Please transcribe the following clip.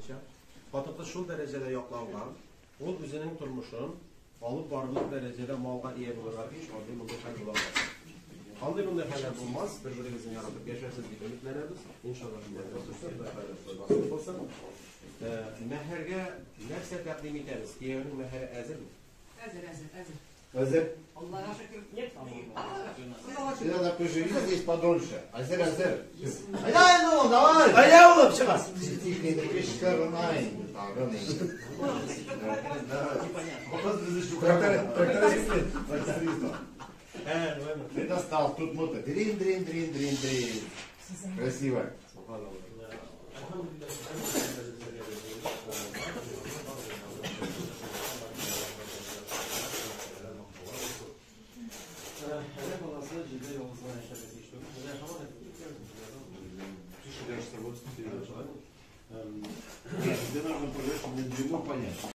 буенча. Хатын-кыз шул дәрәҗәдә якланган, ул үзенең тормышын алып барырлык дәрәҗәдә малга ия булырга тиеш, андый мондый хәл була алмас. Андый мондый хәлләр булмас, бер-берегезне яратып яшәрсез дип өметләнәбез. Иншалла, шулай булсын, насыйп булсын. Мәһәргә нәрсә тәкъдим итәбез? Кияүнең мәһәре әзерме? Әзер, әзер, әзер. Әзер. Аллага шөкер. Нет. Ты надо поживи здесь подольше. Әзер, әзер. Айда, ну, давай. Айда, улым, чыга. Тихо, кычкырмай. Тагын инде. Тракторист. Ты достал, тут мото. Дрин, дрин, дрин, дрин, дрин. Красиво. Тебе нужно, мне длину понять.